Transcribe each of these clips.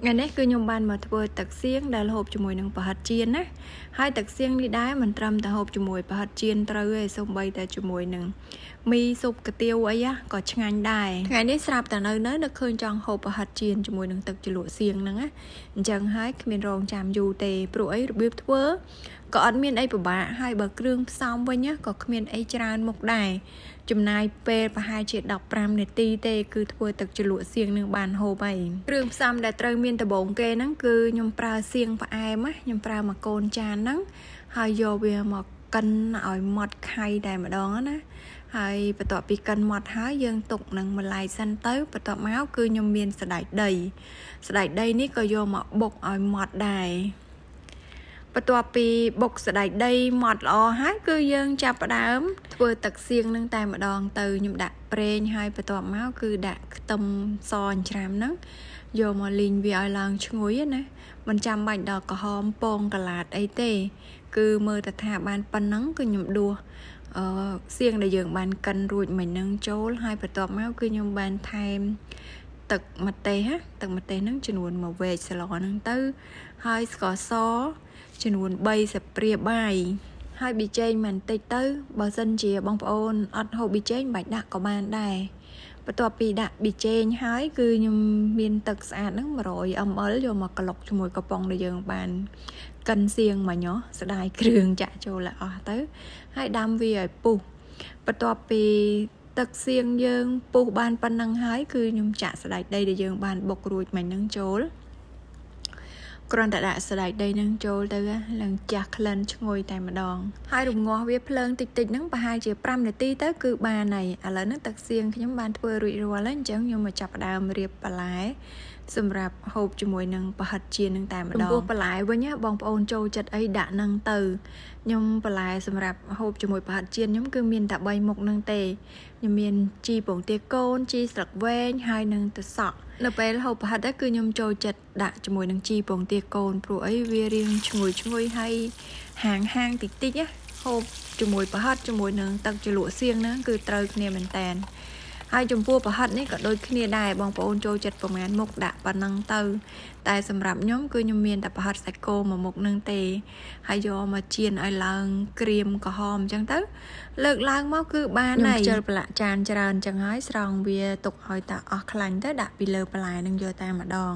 ថ្ងៃនេះគឺខ្ញុំបានមកធ្វើទឹកសៀងដែលហូបជាមួយនឹងប្រហិតចៀនណាហើយទឹកសៀងនេះដែរមិនត្រឹមតែហូបជាមួយប្រហិតចៀនត្រូវទេសូម្បីតែជាមួយនឹងមីស៊ុបកាទៀវអីក៏ឆ្ងាញ់ដែរថ្ងៃនេះស្រាប់តែនៅនៅនឹកឃើញចង់ហូបប្រហិតចៀនជាមួយនឹងទឹកជ្រលក់សៀងហ្នឹងណាអញ្ចឹងហើយគ្មានរងចាំយូរទេព្រោះអីរបៀបធ្វើក៏អត់មានអីពិបាកហើយបើគ្រឿងផ្សំវិញក៏គ្មានអីច្រើនមុខដែរចំណាយពេលប្រហែលជា15នាទីទេគឺធ្វើទឹកជ្រលក់សៀងនឹងបានហូបហើយគ្រឿងផ្សំដែលត្រូវមានដំបូងគេហ្នឹងគឺខ្ញុំប្រើសៀងផ្អែមណាខ្ញុំប្រើមួយកូនចានហ្នឹងហើយយកវាមកកិនឲ្យម៉ត់ខៃតែម្ដងណាហើយបន្ទាប់ពីកិនម៉ត់ហើយយើងទុកនឹងម្លាយសិនទៅបន្ទាប់មកគឺខ្ញុំមានសណ្តែកដីសណ្តែកដីនេះក៏យកមកបុកឲ្យម៉ត់ដែរបន្ទាប់ពីបុកសណ្តែកដីម៉ត់ល្អហើយគឺយើងចាប់ផ្ដើមធ្វើទឹកសៀងនឹងតែម្ដងទៅខ្ញុំដាក់ប្រេងហើយបន្ទាប់មកគឺដាក់ខ្ទឹមសអញ្ច្រាំហ្នឹងយកមកលីងវាឲ្យឡើងឈ្ងុយណាមិនចាំបាច់ដល់ក្រហមពងកាឡាតអីទេគឺមើលតែថាបានប៉ុណ្ណឹងគឺខ្ញុំដួសសៀងដែលយើងបានកិនរួចមិញហ្នឹងចូលហើយបន្ទាប់មកគឺខ្ញុំបានថែមទឹកម្ទេសណាទឹកម្ទេសហ្នឹងចំនួន1វែកស្លហ្នឹងទៅហើយស្ករសចំនួន3ស្លាបព្រាបាយហើយប៊ីចេងមិនតិចទៅបើសិនជាបងប្អូនអត់ហូបប៊ីចេងមិនបាច់ដាក់ក៏បានដែរបន្ទាប់ពីដាក់ប៊ីចេងហើយគឺខ្ញុំមានទឹកស្អាតហ្នឹង100 ml យកមកក្លុកជាមួយកំប៉ុងដែលយើងបានកិនសៀងមកញោះស្ដាយគ្រឿងចាក់ចូលឲ្យអស់ទៅហើយដាំវាឲ្យពុះបន្ទាប់ពីទឹកសៀងយើងពុះបានប៉ុណ្ណឹងហើយគឺខ្ញុំចាក់សណ្តែកដីដែលយើងបានបុករួចមិញហ្នឹងចូលគ្រាន់តែដាក់សណ្តែកដីនឹងចូលទៅឡើងចាស់ក្លិនឈ្ងុយតែម្ដងហើយរងាស់វាភ្លើងតិចតិចហ្នឹងប្រហែលជា5នាទីទៅគឺបានហើយឥឡូវហ្នឹងទឹកសៀងខ្ញុំបានធ្វើរួចរាល់ហើយអញ្ចឹងខ្ញុំមកចាប់ផ្ដើមរៀបបន្លែសម្រាប់ហូបជាមួយនឹងប្រហិតចៀននឹងតែម្ដងចំពោះបន្លែវិញណាបងប្អូនចូលចិត្តអីដាក់នឹងទៅខ្ញុំបន្លែសម្រាប់ហូបជាមួយប្រហិតចៀនខ្ញុំគឺមានតែ3មុខនឹងទេខ្ញុំមានជីពងទាកូនជីស្លឹកវែងហើយនឹងទឹកសក់នៅពេលហូបប្រហិតគឺខ្ញុំចូលចិត្តដាក់ជាមួយនឹងជីពងទាកូនព្រោះអីវារៀងឈ្ងុយឈ្ងុយហើយហាងហាងតិចតិចណាហូបជាមួយប្រហិតជាមួយនឹងទឹកជ្រលក់សៀងហ្នឹងគឺត្រូវគ្នាមែនតែនហើយចំពោះប្រហិតនេះក៏ដូចគ្នាដែរបងប្អូនចូលចិត្តប្រមាណមុខដាក់ប៉ុណ្ណឹងទៅតែសម្រាប់ខ្ញុំគឺខ្ញុំមានតែប្រហិតសាច់គោមួយមុខនឹងទេហើយយកមកចៀនឲ្យឡើងក្រៀមក្រហមអញ្ចឹងទៅលើកឡើងមកគឺបានហើយខ្ញុំខ្ជិលប្រឡាក់ចានច្រើនអញ្ចឹងហើយស្រង់វាទុកឲ្យតែអស់ខ្លាញ់ទៅដាក់ពីលើបន្លែនឹងយកតែម្ដង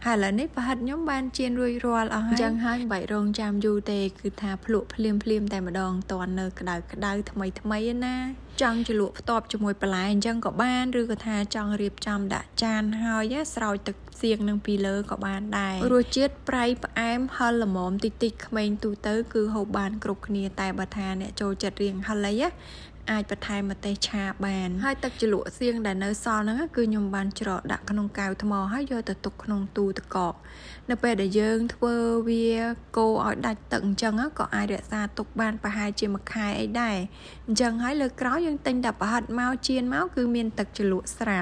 ហើយឥឡូវនេះប្រហិតខ្ញុំបានចៀនរួចរាល់អស់ហើយអញ្ចឹងហើយមិនបាច់រងចាំយូរទេគឺថាភ្លក់ភ្លាមភ្លាមតែម្ដងតន់នៅក្តៅក្តៅថ្មីថ្មីណាចង់ជ្រលក់ផ្ទាប់ជាមួយបន្លែអញ្ចឹងក៏បានឬក៏ថាចង់រៀបចំដាក់ចានហើយស្រោចទឹកសៀងនឹងពីលើក៏បានដែររសជាតិប្រៃផ្អែមហឹរល្មមតិចតិចក្មេងទូទៅគឺហូបបានគ្រប់គ្នាតែបើថាអ្នកចូលចិត្តរៀងហឹរអីណាអាចបន្ថែមម្ទេសឆាបានហើយទឹកជ្រលក់សៀងដែលនៅសល់ហ្នឹងគឺខ្ញុំបានច្រកដាក់ក្នុងកែវថ្មហើយយកទៅទុកក្នុងទូទឹកកកនៅពេលដែលយើងធ្វើវាកូរឲ្យដាច់ទឹកអញ្ចឹងក៏អាចរក្សាទុកបានប្រហែលជាមួយខែអីដែរអញ្ចឹងហើយលើក្រោយយើងទិញតែប្រហិតមកចៀនមកគឺមានទឹកជ្រលក់ស្រាប់។